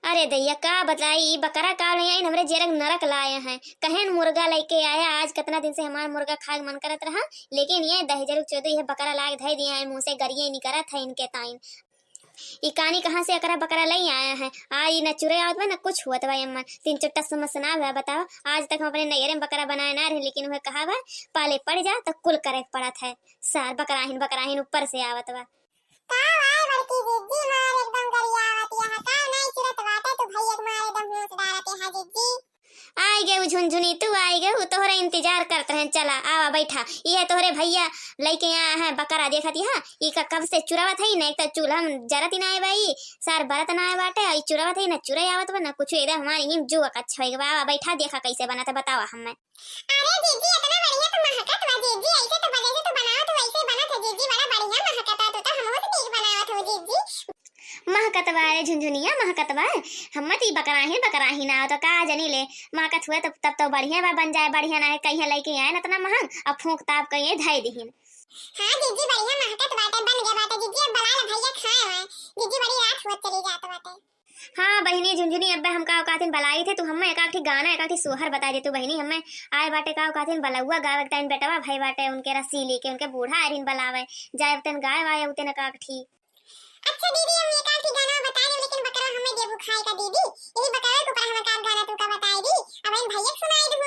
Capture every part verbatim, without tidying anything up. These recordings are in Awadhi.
अरे दैया, का बताई, ई बकरा का ले आइन, हमरे जियरा क नरक लाए हैं। कहेन मुर्गा लइके आया, आज कितना दिन से हमार मुर्गा खाए क मन करत रहा, लेकिन ये दहिजरू चोदू ये बकरा लाए धइ दिया है, मुँह से गरिये निकरत है इनके ताइन। ई कानी कहाँ से एकरा बकरा लइ आया है? आज ई न चुरे आवत बा, न कुछ हुअत बा एम्मा। तीन चुट्टा समझ से ना हुआ, बतावा। आज तक हम अपने नैहरे में बकरा बनाए ना रहे, लेकिन वह कहा बा, पाले पड़ जा तो कुल करे के पड़त है। सार बकराहिन, बकराहिन ऊपर से आवत बा। का वाय बड़की जिज्जी मार एकदम गरियावत यह, का नाई चिरत बाटे, तू भैया के मार एकदम होश डारत यह जिज्जी। आइ गए उ झुनझुनी, तू आइ गए उ, तोहरे इंतजार करत रहन। चला, आवा बैठा, यह तोहरे भैया लइके आया है बकरा, देखत यह, ई का कब से चुरावत है, न एक तो चूल्हा में जरत ही ना आए बा ई, सार बरत ना आए बाटे, ई चुरावत है, न चुरे आवत बा, न कुछ, एकदम हमारी हिम जुआ कच्छ होइगा बा। आवा बैठा, देखा कैसे बनत है, बतावा हमें। अरे जीजी, इतना बढ़िया तो महकत बा जीजी, ऐसे तो बजे से तो बनावत हो, ऐसे बनत है जीजी, बड़ा बढ़िया महकत बा, तू तो हमहू से नीक बनावत हो जीजी। महकत बा रे झुनझुनिया, महकत बा। हम मत ई बकराहिन, बकराहिन आओ तो का जनी ले, महकत हुए तो तब तो बढ़िया बा, बन जाए बढ़िया, ना है कहीं लइके आए ना इतना महंग, अब फूंक ताप कहीं धइ दिहिन। हाँ जीजी, बढ़िया महकत बाटे, बन गए बाटे जीजी, अब बला ले भैया खाए हैं जीजी, बड़ी रात हुआ चली जात बाटे। हाँ बहिनी झुनझुनी, अब्बे हम का कहथिन बलाई थे, तू हमें एकाक ठी गाना, एकाक ठी सोहर बताइ दे तू बहिनी, हमें आए बाटे का कहथिन बलौआ गावे के टाइम बेटवा भाई बाटे उनके रसीली के, उनके बूढ़ा आरिन बलावे, जाए उतन गाए वाए उतन एकाक ठी। अच्छा दीदी, हम एकाक ठी गाना बताइ दे, लेकिन बकरा हमें देबू खाए का दीदी, यही बकरा के ऊपर हम एकाक गाना तू का बताइ दी, अब इन भैया के सुनाइ दू।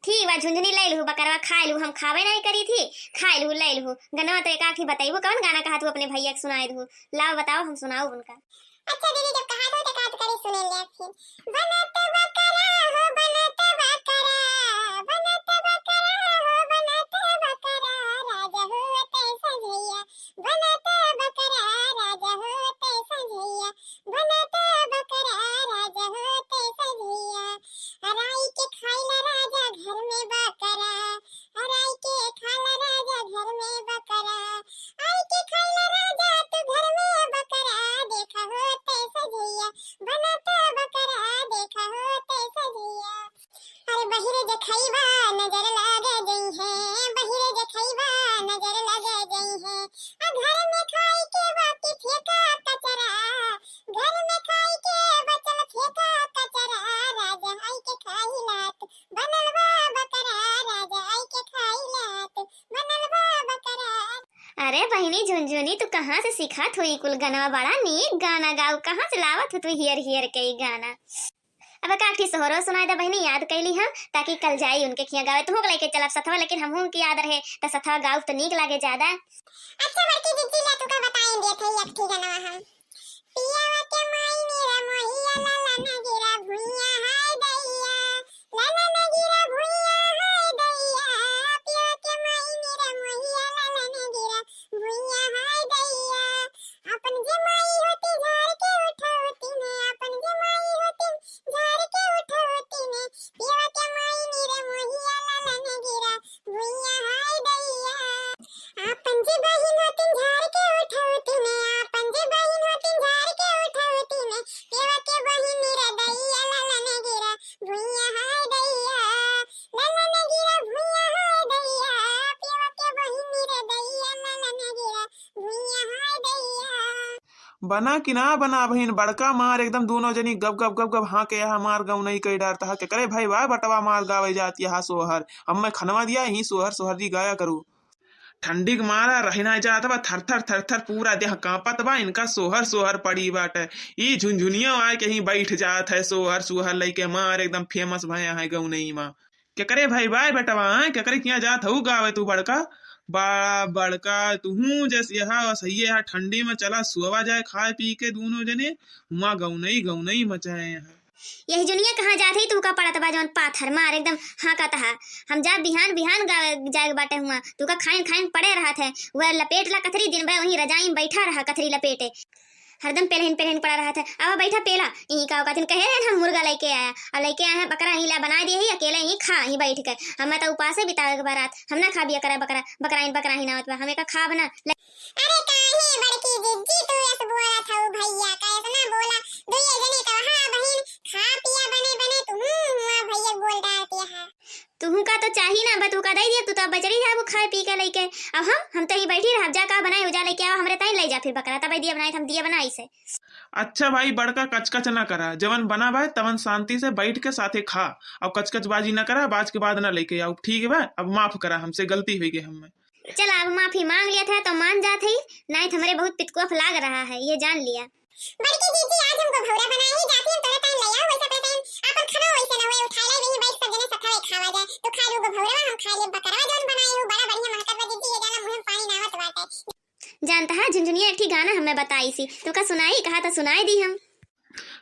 ठीक बा, झुनझुनी लइ लहू, बकरवा खाइ लहू, हम खाबे नाहीं करी थी, खाइ लहू, लइ लहू। गनवा तो एकाक ठी बतइबू, कवन गाना कहा तू अपने भैया के सुनाइ दहू? लाओ बताओ, हम सुनाऊ उनका। अच्छा दीदी, जब कहा दो तो कहा तो करी सुने ले फिर। बनत बकरा हो, बनत बकरा, बनत बकरा हो, बनत बकरा, राजा होते सजैया, बनत बकरा, राजा होते सजैया, बनत बकरा, राजा होते सजैया। राई के खाइला राजा घर में बकरा, राई के खाला राजा घर में बकरा, आई के खाइला राजा तू घर में बकरा, देखा होते सजैया, बनत बकरा, देखा होते सजैया। अरे बहिरे जे खइबा नजर लागे जइहे, बहिरे जे खइबा नजर लागे जइहे। आ घर में खाई के बाकी फेंका कचरा, घर में खाई के बचल फेंका कचरा। राजा आई के खाइला तू बनल बा बकरा, राजा आई के खाइला तू बनल बा बकरा। अरे बहिनी झुनझुनी, तू कहाँ से सिखात हो ई कुल गनवा? बड़ा नीक गाना गाऊ, कहाँ से लावत हो तू हियर हियर के ई गाना? अब एकाक ठी सोहरो सुनाइ दे बहिनी, याद कइली हम, ताकि कल जाई उनके खियाँ गावे। तुहूँ के लइके चलब सथवा, लेकिन हमहूँ के याद रहे, त सथवा गाउब त नीक लागे ज्यादा। अच्छा बड़की जिज्जी, ला तू का बताइन देत हई एक ठी गनवा हम। पियावा के माई निरा मोहिया, लाला न गिरा भुइया, हाय दैया, लाला न गिरा भुइया, हाय दैया, पियावा के माई निरा मोहिया, लाला न गिरा भुइया, हाय दैया। आपन जे माई होती झार के उठौती में, आपन जे माई होती झार के उठौती में, पियवा के माई निरे मोहिया लालन गिरा भुइया हाय दैया। आपन जे बहिन होती झार के उठौती में, आपन जे बहिन होती झार के उठौती में, पियवा के बहिन निरे दैया लालन गिरा भुइया हाय दैया। लालन गिरा भुइया हाय दैया, पियवा के बहिन निरे दैया लालन गिरा भुइया हाय दैया। बना कि ना बना बहिन, बड़का मार एकदम दूनो जनी गप गप गप गप हाँके यहाँ मार गौनई कइ डारत ह। केकरे भाई बा बटवा मार गावे जात यहाँ सोहर। हम्मे खनवा दिया, यहीं सोहर सोहर जी गाया करू। ठंडी के मारा रहि ना जात बा, थर थर थर थर पूरा देह कांपत बा, इनका सोहर सोहर पड़ी बाटे। ई झुनझुनिया आए के ही बैठ जात है, सोहर सोहर लइके मार एकदम famous भया है गौनई मा। केकरे भाई बाय बेटवा, हैं? केकरे किहाँ जात हऊ गावे तू बड़का? बा-, बड़का, तुहूँ जस यहाँ सही है, ठंडी में चला सुअवा जाए खाए पी के दूनो जने, हुआँ गौनई, गौनई मचाए हैं। यही जुनिया कहाँ जात है, तू का पड़त बा जौन पाथर मार एकदम हाँकत हा। हम जा बिहान, बिहान गावे जाए के बाटे हुआँ, तू का खाइन, खाइन पड़े रहत है, वह लपेट ला कथरी दिन भर वहीं रजाई में बैठा रहा कथरी लपेटे। हरदम पेलहिन पेलहिन पड़ा रहत है। आवा बैठा पेला। इही का औकातिन कहे रहन हम मुर्गा लइके आया। और लइके आए हैं बकरा, इही ला बना दिए ही, अकेले इही खा, इही बैठ के। हमें तो उपासे बितावे के बा रात। हम ना खाबी एकरा बकरा, बकराइन बकराइन आवत बा। हमें का खाब ना। ले- अरे काहे बड़की जिज्जी तू ऐसे बोलत हऊ भैया का? ऐसे ना बोला। दुइये जने का हाँ बहिन खा पिया बने बने तू हुआ भैया बोल डालती है। तुहू का तो चाही ना, बा तू का दई दिया, तू तो अब बचरी जाबू खाए पी के लइके। अब हम, हम तो ही बैठी रहब, जा का बनाए, उजा लइके आवा, हमरे ताई लइ जा फिर बकरा, तब दिया बनाए, हम दिया बनाई से। अच्छा भाई बड़का, कचकच ना करा, जवन बना बा तवन शांति से बैठ के साथे खा, अब कचकचबाजी ना करा, बाज के बाद ना लेके आओ, ठीक बा? अब माफ करा, हमसे गलती होइ गई हमें। चला, अब माफी मांग लिया था तो मान जात ही, नहीं तो हमरे बहुत पितकुआ लाग रहा है, ये जान लिया। बड़की जीजी, आज हम गोभौरा बनाए ही, जाती हम तोरे ताईं ले आओ, वैसे अपने ताईं आपन खाना वैसे ना हुए, उठाए लाई वही बैठ सब जने सथवे खावा जाए। तू खा लू गोभौरा, हम खा ले बकरवा जौन बनाए हो, बड़ा बढ़िया महकत बा जीजी, ये गाना मुंह में पानी ना आवत बाटे। जानता है झुनझुनिया एक ठी गाना हमें बताई सी, तुका सुनाई कहा तो सुनाई दी हम।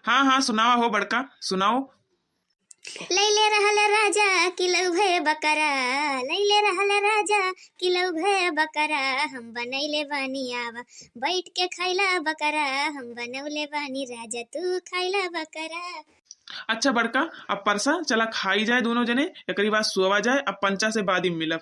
हाँ हाँ, सुनावा हो बड़का, सुनाओ। लैले रहल राजा किलौ भय बकरा, लैले रहल राजा किलौ भय बकरा, हम बनैले बानी आवा, बैठ के खाइला बकरा, हम बनौले बानी राजा, तू खाइला बकरा। अच्छा बड़का, अब परसा चला खाई जाए दोनों जने, एकरी बाद सोवा जाए, अब पंचा से बाद ही मिलब।